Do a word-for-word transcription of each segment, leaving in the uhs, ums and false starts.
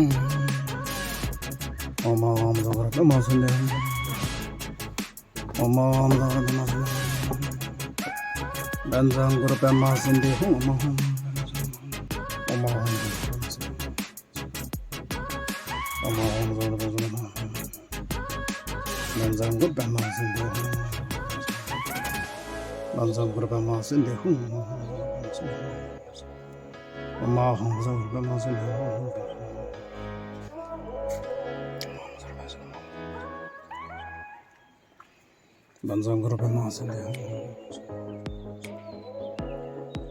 ཧཱུྃ། ཨོཾ་ཨཱཿཧཱུྃ་བཛྲ་གུ་རུ་པདྨ་སིདྡྷི་ཧཱུྃ། ཨོཾ་ཨཱཿཧཱུྃ་བཛྲ་གུ་རུ་པདྨ་སིདྡྷི་ཧཱུྃ། བཛྲ་གུ་རུ་པདྨ་སིདྡྷི་ཧཱུྃ། ཨོཾ་ཨཱཿཧཱུྃ་བཛྲ་གུ་རུ་པདྨ་སིདྡྷི་ཧཱུྃ། ཨོཾ་ཨཱཿཧཱུྃ་བཛྲ་གུ་རུ་པདྨ་སིདྡྷི་ཧཱུྃ། བཛྲ་གུ་རུ་པདྨ་སིདྡྷི་ཧཱུྃ། བཛྲ་གུ་རུ་པདྨ་སིདྡྷི་ཧཱུྃ། ཨོཾ་ཨཱཿཧཱུྃ་བཛྲ་གུ་རུ་པདྨ་སིདྡྷི་ཧཱུྃ། བཛྲ་གུ་རུ་པདྨ་སིདྡྷི་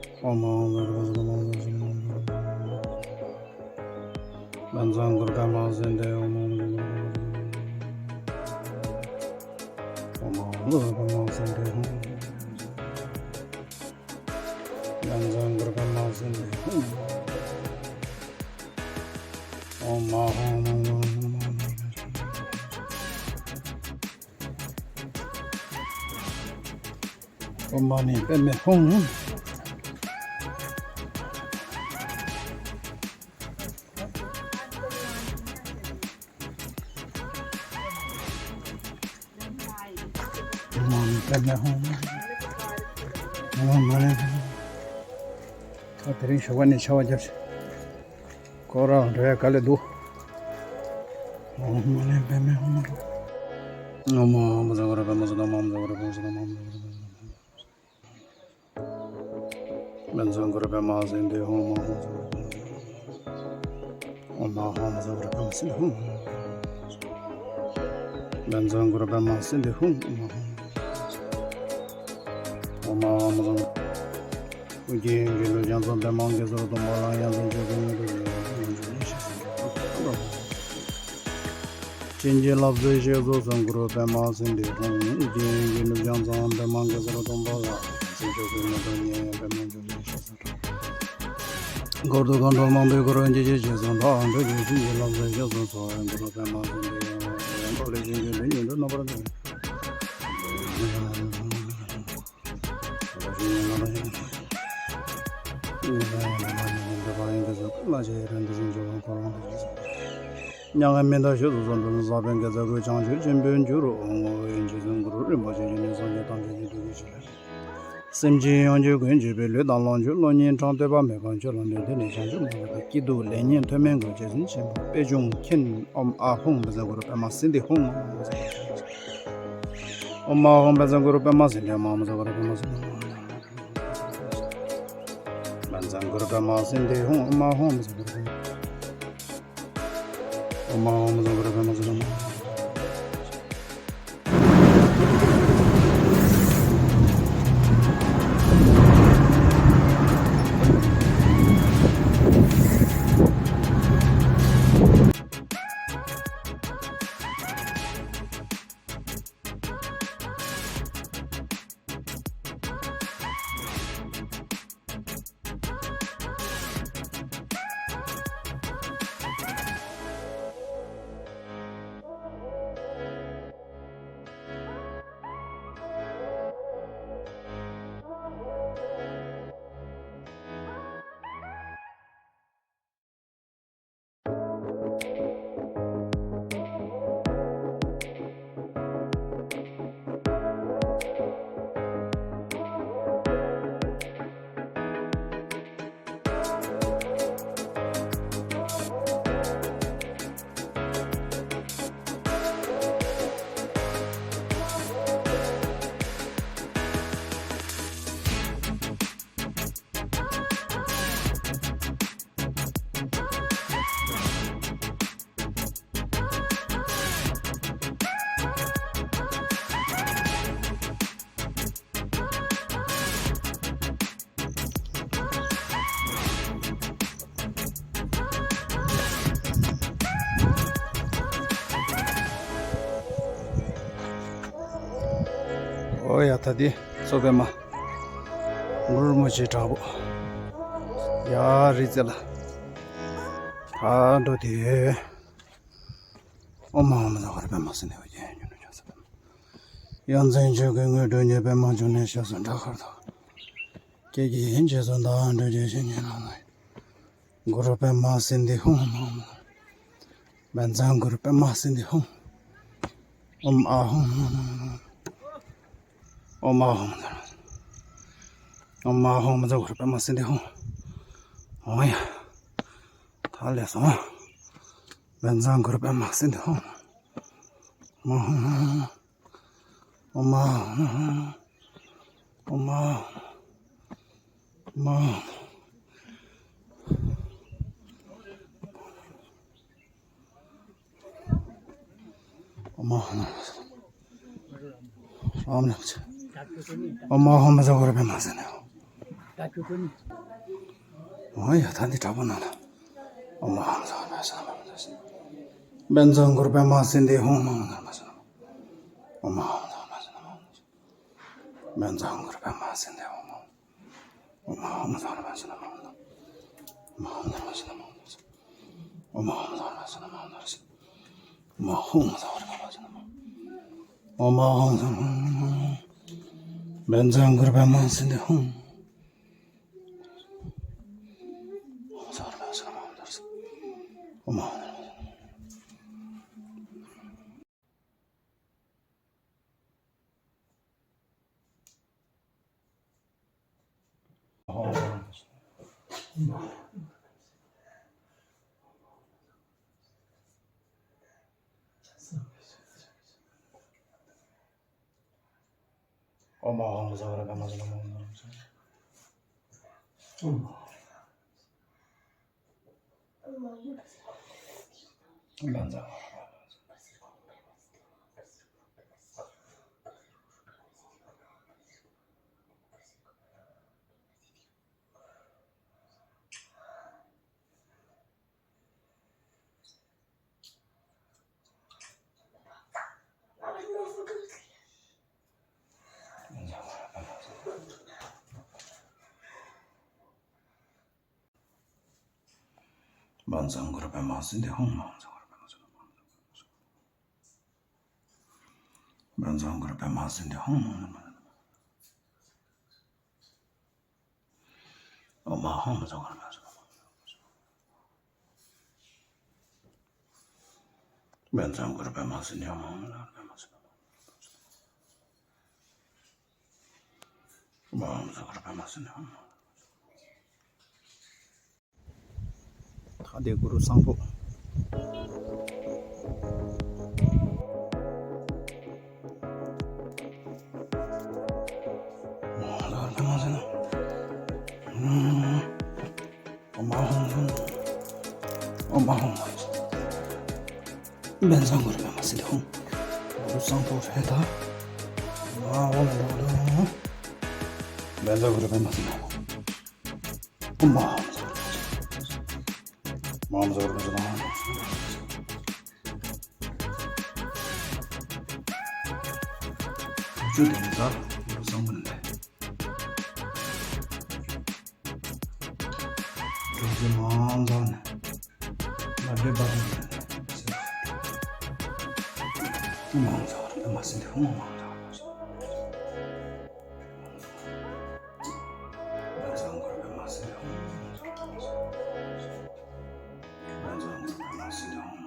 ཧཱུྃ། ཨོཾ་ཨཱཿཧཱུྃ་བཛྲ་གུ་རུ་པདྨ་སིདྡྷི་ཧཱུྃ། བཛྲ་གུ་རུ་པདྨ་སིདྡྷི་ཧཱུྃ། ཨོཾ་ཨཱཿཧཱུྃ་བཛྲ་གུ་རུ་པདྨ་སིདྡྷི་ཧཱུྃ། བཛྲ་གུ་རུ་པདྨ་སིདྡྷི་ཧཱུྃ། ཨོཾ་ཨཱཿཧཱུྃ་བཛྲ་གུ་རུ་པདྨ་སིདྡྷི་ཧཱུྃ། ཨོཾ་མ་ཎི་པདྨེ་ཧཱུྃ། ཨོཾ་མ་ཎི་པདྨེ་ཧཱུྃ། ཨོཾ་མ་ཎི་པདྨེ་ཧཱུྃ། ད་དེ་རིང་ཞོགས་པ་ནས་ཆར་པ་བརྒྱབ་ཤག་ཁོ་རང་རེད་ག་ལེ་འདུག་ཨོཾ་མ་ཎི་པདྨེ་ཧཱུྃ། ཨོཾ་ཨཱཿཧཱུྃ་བཛྲ་གུ་རུ་པདྨ་སིདྡྷི་ཧཱུྃ། ཨོཾ་བཛྲ་གུ་རུ་པདྨ་སིདྡྷི་ཧཱུྃ། བཛྲ་གུ་རུ་པདྨ་སིདྡྷི་ཧཱུྃ། ཨོཾ་ཨཱཿཧཱུྃ་བཛྲ་གུ་རུ་པདྨ་སིདྡྷི་ཧཱུྃ། བཛྲ་གུ་རུ་པདྨ་སིདྡྷི་ཧཱུྃ། བཛྲ་གུ་རུ་པདྨ་སིདྡྷི་ཧཱུྃ། ཨོཾ་ཨཱཿཧཱུྃ་བཛྲ་གུ་རུ། ཨོཾ་ཨཱཿཧཱུྃ་བཛྲ་གུ་རུ། ཨོ་རྒྱན་དགེ་འདུན་རྒྱ་མཚོ་པདྨ་གེ་སར་སྡོང་པོ་ལ། ཡ་མཚན་ཆོས་སྐུ་དངོས་གྲུབ་ཡོངས་སུ་རྫོགས་པའི་རྒྱུ་ཞིག་གསུངས། བྱིན་གྱིས་བརླབ་ཚུལ་བཤད་སོ། བཛྲ་གུ་རུ་པདྨ་སིདྡྷི་ཧཱུྃ། ཨོ་རྒྱན་དགེ་འདུན་རྒྱ་མཚོ་པདྨ་གེ་སར་སྡོང་པོ་ལ། ཡ་མཚན་ཆོས་སྐུ་དངོས་གྲུབ་བརྙེས། པདྨ་འབྱུང་གནས་ཞེས་སུ་གྲགས། འཁོར་དུ་མཁའ་འགྲོ་མང་པོས་བསྐོར་བ། འཇིགས་བྱེད་ཞེས་སུ་གྲགས། འགྲོ་དྲུག་བྱིན་གྱིས་བརླབ་ཚུལ་བཤད་སོ། བཛྲ་གུ་རུ་པདྨ་སིདྡྷི་ཧཱུྃ། མཐོ་ལས་བྱིན་གྱིས་དུས་གཉིས་སུ་རྣམ་པར་གཟིགས། མྱ་ངན་མི་འདའ་ཞེས་སུ་གསུངས། བྱང་ཆུབ་ཆེན་པོའི་རྒྱུ་རུ་བསྔོ་བའི་རྗེས་སུ་གུ་རུ་རིན་པོ་ཆེ་ཡོན་ཏན་གསུང་གི་དང་བཅས་ཀྱི་ཐུགས་ཀྱི་ཕྱིར། སེམས་ཅན་ཡོངས་ཀྱི་མགོན་གྱུར་པའི་ལུས་དང་ལོངས་སྤྱོད་བློ་སྙིང་བྲང་ཐོས་པ་མེད་པར་སྤྱོད་ལ་འདུན། དེ་ནས་བྱང་ཆུབ་མ་ལུས་པའི་སྐྱིད་སྡུག་ལེགས་ཉེས་མཐོ་དམན་ཀུན་རྗེ་བཙུན་ཆེན་པོ་པད་འབྱུང་མཁྱེན། ཨོཾ་ཨཱཿཧཱུྃ་བཛྲ་གུ་རུ་པདྨ་སིདྡྷི་ཧཱུྃ། ཨོཾ་ཨཱཿཧཱུྃ་བཛྲ་གུ་རུ་པདྨ་སིདྡྷི་ཧཱུྃ། ཨོཾ་ཨཱཿཧཱུྃ་བཛྲ་གུ་རུ་པདྨ་སིདྡྷི་ཧཱུྃ། བཛྲ་གུ་རུ་པདྨ་སིདྡྷི་ཧཱུྃ། ཨོཾ་ཨཱཿཧཱུྃ་བཛྲ་གུ་རུ་པདྨ། ཨོཾ་ཨཱཿཧཱུྃ་བཛྲ་གུ་རུ་པདྨ་སིདྡྷི་ཧཱུྃ། ཨོ་ཡ། ད་འདི་གཙོ་པདྨ་གུ་རུ་རིན་པོ་ཆེའི་བྲག་ཕུག་ཡ་རི་རྩེ་ལ་ད་འགྲོ་དེ། ཨོཾ་ཨཱཿཧཱུྃ་བཛྲ་གུ་རུ་པདྨ་སིདྡྷི་ཧཱུྃ། ཡ་མཚན་ཆོས་སྐུ་དངོས་གྲུབ་བརྙེས། པདྨ་འབྱུང་གནས་ཞེས་སུ་གྲགས་ཁར་ཐོག་ཁྱེད་ཀྱི་རྗེས་སུ་བདག་འགྲོ་ཞེས་བྱིན་གྱིས་བརླབས་ནས། གུ་རུ་པདྨ་སིདྡྷི་ཧཱུྃ། བཛྲ་གུ་རུ་པདྨ་སིདྡྷི་ཧཱུྃ། ཨོཾ་ཨཱཿཧཱུྃ། ཨོཾ་ཨཱཿཧཱུྃ། ཨོཾ་ཨཱཿཧཱུྃ་བཛྲ་གུ་རུ་པདྨ་སིདྡྷི་ཧཱུྃ། ཨོ་ཡ། ད་ལས་སོང་། བཛྲ་གུ་རུ་པདྨ་སིདྡྷི་ཧཱུྃ། ཨོཾ་ཨཱཿཧཱུྃ། ཨོཾ་ཨཱཿཧཱུྃ། ཨོཾ་ཨཱཿཧཱུྃ། ཨོཾ་ཨཱཿཧཱུྃ། ཨོཾ་ཨཱཿཧཱུྃ། ཨོཾ་ཨཱཿཧཱུྃ་བཛྲ་གུ་རུ་པདྨ་སིདྡྷི་ཧཱུྃ། ཨོ་ཡ། ད་འདི་དྲག་པོ་ན་ལ། ཨོཾ་ཨཱཿཧཱུྃ་བཛྲ་གུ་རུ་པདྨ་སིདྡྷི་ཧཱུྃ། བཛྲ་གུ་རུ་པདྨ་སིདྡྷི་ཧཱུྃ། ཨོཾ་ཨཱཿཧཱུྃ་བཛྲ་གུ་རུ་པདྨ་སིདྡྷི་ཧཱུྃ། ཨོཾ་ཨཱཿཧཱུྃ་བཛྲ་གུ་རུ་པདྨ་སིདྡྷི་ཧཱུྃ། བཛྲ་གུ་རུ་པདྨ་སིདྡྷི་ཧཱུྃ། ཨོཾ་ཨཱཿཧཱུྃ་བཛྲ་གུ་རུ་པདྨ་སིདྡྷི་ཧཱུྃ། ཨོཾ་ཨཱཿཧཱུྃ་བཛྲ་གུ་རུ་པདྨ་སིདྡྷི་ཧཱུྃ། ཨོཾ་ཨཱཿཧཱུྃ་བཛྲ་གུ་རུ་པདྨ་སིདྡྷི་ཧཱུྃ། ཨོཾ་ཨཱཿཧཱུྃ་བཛྲ་གུ་རུ་པདྨ་སིདྡྷི་ཧཱུྃ། ཨོཾ་ཨཱཿཧཱུྃ་བཛྲ་གུ་རུ་པདྨ་སིདྡྷི་ཧཱུྃ། བཛྲ་གུ་རུ་པདྨ་སིདྡྷི་ཧཱུྃ། ཨོཾ་ཨཱཿཧཱུྃ་བཛྲ་གུ་རུ་པདྨ་སིདྡྷི་ཧཱུྃ། ཨོཾ་ཨཱཿཧཱུྃ་བཛྲ་གུ་རུ། མ་ཚང་གུ་རུ་པདྨ་སིདྡྷི་ཧཱུྃ། མ་ཚང་གུ་རུ་པདྨ་སིདྡྷི་ཧཱུྃ། མ་ཚང་གུ་རུ་པདྨ་སིདྡྷི་ཧཱུྃ། ཨོཾ་ཨཱཿཧཱུྃ། མ་ཚང་གུ་རུ་པདྨ་སིདྡྷི་ཧཱུྃ། མ་ཚང་གུ་རུ་པདྨ་སིདྡྷི་ཧཱུྃ། ཨོཾ་ཨཱཿཧཱུྃ། མ་ཚང་གུ་རུ་པདྨ་སིདྡྷི་ཧཱུྃ། ད་དེ་གུ་རུ་བཟང་པོ། ཨོཾ་ཨཱཿཧཱུྃ། ཨོཾ་ཨཱཿཧཱུྃ། མ་ཚང་གུ་རུ་པདྨ་སིདྡྷི་ཧཱུྃ། གུ་རུ་བཟང་པོ་རེད་ད། ཨོཾ་ཨཱཿཧཱུྃ། མ་ཚང་གུ་རུ་པདྨ་སིདྡྷི་ཧཱུྃ། ཨོཾ་ཨཱཿཧཱུྃ། མ་ཚང་གུ་རུ་པདྨ་སིདྡྷི་ཧཱུྃ། བཅུ་དེ་ནི་ད་གུ་རུ་བཟང་པོ་ནི་འདི། གྲུབ་ཀྱི་མང་ཚང་ནས་མ་འདྲེས་པ་དང་། མང་ཚང་བར་དུ་མ་སྲིད་དེ་ཧཱུྃ། མང་ཚང་བར་དུ། མང་ཚང་བར་དུ་མ་སྲིད་དེ་ཧཱུྃ། མང་ཚང་བར་དུ་མ་སྲིད་དེ་ཧཱུྃ། མང་ཚང་བར་དུ་མ་སྲིད་དེ་ཧཱུྃ།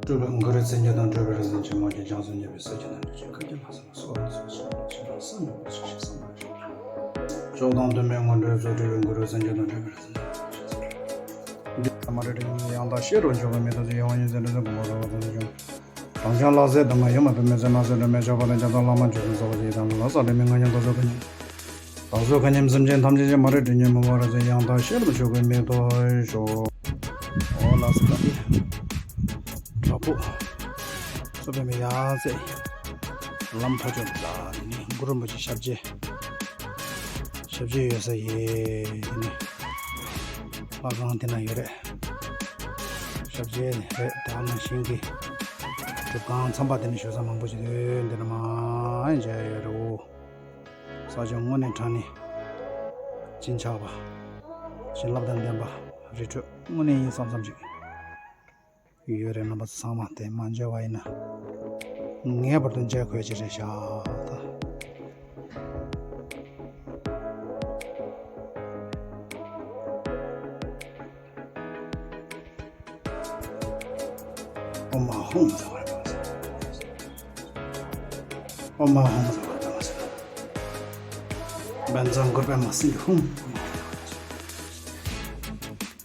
སྤྲུལ་པའི་གུ་རུ་མཚན་བརྒྱད་དང་སྤྲུལ་པའི་རིག་འཛིན་ཆེན་མོ་བརྒྱད། རྒྱ་མཚོ་མཉེས་པའི་སྲས་ཀྱི་རྣམ་འཕྲུལ་ཅན། བཀའ་བརྒྱད་ལྷ་སྲིན་ལ་སོགས་པ་ཚོགས་ཀྱི་ཞིང་ཁམས་བསམ་ཡས་པ་ཆེ་ཞིང་བསམ་པ་རེ། མཆོག་དང་དུ་མའི་དངོས་གྲུབ་སྩོལ། སྤྲུལ་པའི་གུ་རུ་མཚན་བརྒྱད་དང་སྤྲུལ་པའི་རིག་འཛིན་ཆེན་མོ་བརྒྱད། མ་རིག་རིག་གཉིས་ཡང་དག་ཤེས་རབ་མཆོག་གི་མེ་ཏོག་ཅན། ཡིད་འོང་ཉི་ཟེར་འདྲ་ཟེར་གོང་མ་རོལ་པ་ཙམ་དུ་བྱུང་། རང་བྱུང་ལྷ་སྲས་དུ་མ་ཡོད་མ་བུད་མེད་ཚེ་མ་ཟད་འགྲོ་མེད་ཆོས་པ་དང་། རྒྱ་མཚོ་བླ་མ་འབྱུང་གསུམ་ཚོགས་པ་ཡི་དམ་ལ། ས་ལེ་མི་མངའ་ཉམས་དང་ཚོགས་ཀྱི་ཉམས། བདག་སོགས་མཁའ་མཉམ་སེམས་ཅན་ཐམས་ཅད་ཀྱི། མ་རིག་སྒྲིབ་གཉིས་མུན་པ་རབ་བསལ། ཡང་དག་ཤེས་རབ་མཆོག་གི་མེ་ཏོག་ཤོག། འོ་ལགས་སོ། ད་འདི་བྲག་ཕུག་གཙོ་བོད་མི་ཡར་རྩེ་ལམ་ཕར་ཕྱོགས་ལ་དེ་ནི་གུ་རུ་རིན་པོ་ཆེ་ཞབས་རྗེས། ཞབས་རྗེས་ཡོད་ས་ཡིན། དེ་ནི་ལྷ་ཁང་དེ་ན་ཡོད་རེད། ཞབས་རྗེས་རེད། ད་ནང་བཞིན་གྱི་སྒྲུབ་ཁང་མཚམས་པ་དེ་ནི་ཞོལ་ས་མང་པོ་ཞིག་འདུག་འདི་ན་མར་མཇལ་ཡོད་རེད་འོ། ས་ཆ་དངོས་གནས་དྲང་གནས་བྱིན་ཆགས་པ། བྱིན་རླབས་དང་ལྡན་པ་རི་ཁྲོད་དངོས་གནས་ཡིན་བསམ་བསམ་ཅིག་ཡོད་རེད། རྣམ་པ་ཚང་མ་དེ་མ་མཇལ་བ་ཡིན་ན་ངེས་པར་དུ་མཇལ་དགོས་ཀྱི་རེད་ཤག་ད། ཨོཾ་ཨཱཿཧཱུྃ། ཨོཾ་ཨཱཿཧཱུྃ། མ་ཚང་གུ་རུ་པདྨ་སིདྡྷི་ཧཱུྃ།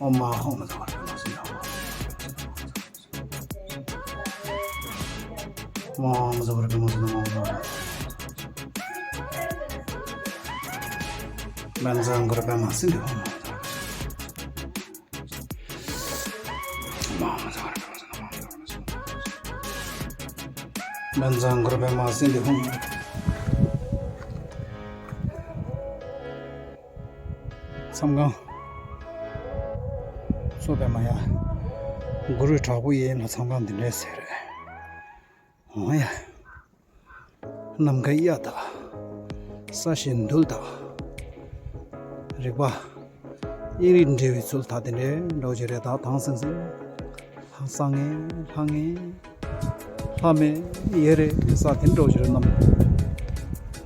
ཨོཾ་ཨཱཿཧཱུྃ། མ་ཚང་གུ་རུ་པདྨ་སིདྡྷི་ཧཱུྃ། ཨོཾ་ཨཱཿཧཱུྃ། མ་ཚང་གུ་རུ་པདྨ་སིདྡྷི་ཧཱུྃ། མ་ཚང་གུ་རུ་པདྨ་སིདྡྷི་ཧཱུྃ། མ་ཚང་གུ་རུ་པདྨ་སིདྡྷི་ཧཱུྃ། མཚམས་ཁང་། གཙོ་བོད་མི་ཡར་གུ་རུའི་བྲག་ཕུག་ཡིན་ལ་མཚམས་ཁང་འདི་འདྲས་ཟེར་རེད། འོང་ཡ། ནམ་མཁའི་གཡའ་དག། ས་གཞིའི་རྡུལ་དག། རིག་པ་དབྱིངས་རིག་འདྲེས་པའི་ཚུལ། ད་དེ་འདྲའི་འདྲ་བོ་ཅིག་རེད། ད་དྭངས་སིང་སིང་། ལྷ་བསང་ངེ་ལྷ་ངེ་ལྷ་མེ་ཡེ་རེ་ས་དེ་འདྲ་བོ་ཅིག་རེད། ནམ།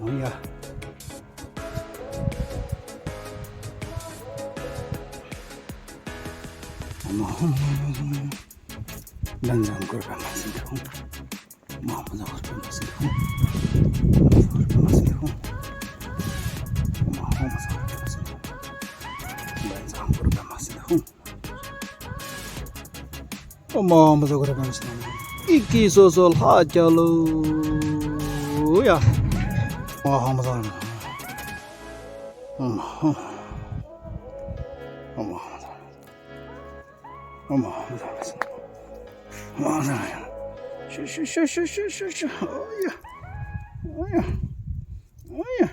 འོང་ཡ། ཨོཾ་ཨཱཿཧཱུྃ། མ་ཚང་གུ་རུ་པདྨ་སིདྡྷི་ཧཱུྃ། མ་ཚང་གུ་རུ་པདྨ་སིདྡྷི་ཧཱུྃ། མ་ཚང་གུ་རུ་པདྨ་སིདྡྷི་ཧཱུྃ། མ་ཚང་གུ་རུ་པདྨ་སིདྡྷི་ཧཱུྃ། མ་ཚང་གུ་རུ་པདྨ་སིདྡྷི་ཧཱུྃ། ཨོཾ་ཨཱཿཧཱུྃ། ཨི་ཀི་སོ་སོ་ལྷ་རྒྱལ་ལོ། ཨོ་ཡ། ཨོ་ཧ་མ་ས་ར་མ། ཨོ་མ་ཧ་མ། ཨོ་མ་ཧ་མ་ས་ར་མ། ཨོ་མ་ཧ་མ་ས་ར་མ། ཨོ་མ་ཧ་མ་ས་ར་མ། ཤུ་ཤུ་ཤུ་ཤུ། ཨོ་ཡ། ཨོ་ཡ། ཨོ་ཡ།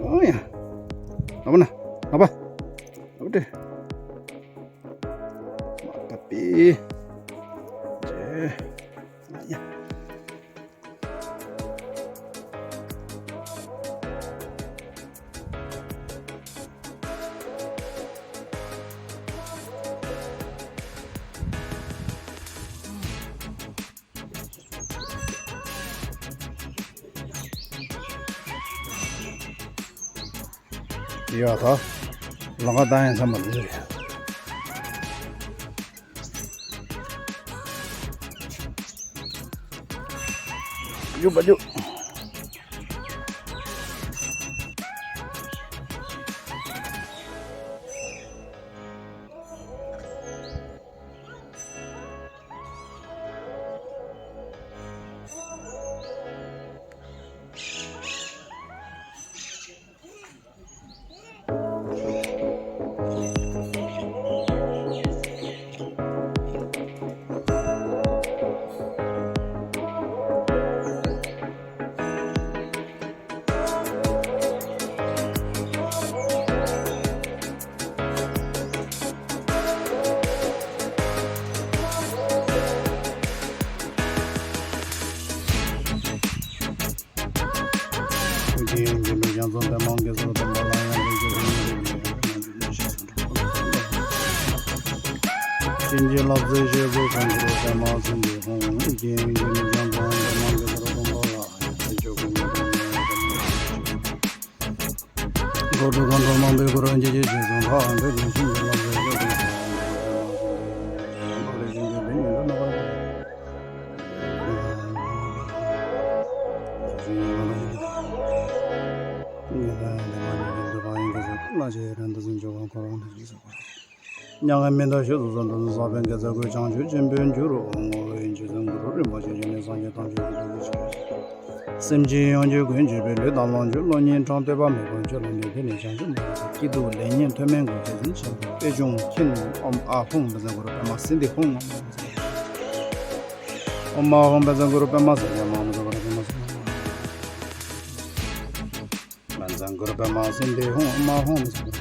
ཨོ་ཡ། ཨ་མ་ན། ཨ་པ། ཨ་པ་ཏེ། ཨ་པ་པེ། ཨོ་ཡ། ཡ་ད། ལམ་ཁ་བཏང་ཡང་ཚང་མ་འདི་རེད། རྒྱུག་པ་རྒྱུག་མྱ་ངན་མི་འདའ་ཞེས་སུ་གསོལ་འདི་ནི་བསགས་པའི་དགེ་རྩ་ཀུན་བྱང་ཆུབ་ཆེན་པོའི་རྒྱུ་རུ་འོང་ངོ་། ཡིན་གཅིག་མཚན་གུ་རུ་རིན་པོ་ཆེ་ཡིས་ནི་སངས་རྒྱས་ཐམས་ཅད་ཀྱི་ཐུགས་རྗེ་ཆེ། སེམས་ཅན་ཡོངས་ཀྱི་མགོན་གཅིག་པུའི་ལུས་དང་ལོངས་སྤྱོད་བློ་སྙིང་བྲང་སྟོད་པ་མི་ཕམ་ཆོས་ལ་འདུད་དེ་ནི་བྱང་ཆུབ་མ་ལུས་སྐྱིད་སྡུག་ལེགས་ཉེས་མཐོ་དམན་ཀུན་རྗེ་བཙུན་ཆེན་པོ་པད་འབྱུང་མཁྱེན། ཨོཾ་ཨཱཿཧཱུྃ་བཛྲ་གུ་རུ་པདྨ་སིདྡྷི་ཧཱུྃ། ཨོཾ་ཨཱཿཧཱུྃ་བཛྲ་གུ་རུ་པདྨ་སིདྡྷི་ཧཱུྃ། བཛྲ་གུ་རུ་པདྨ་སིདྡྷི་ཧཱུྃ། བཛྲ་གུ་རུ་པདྨ་སིདྡྷི་ཧཱུྃ། ཨོཾ་ཨཱཿཧཱུྃ་བཛྲ་གུ་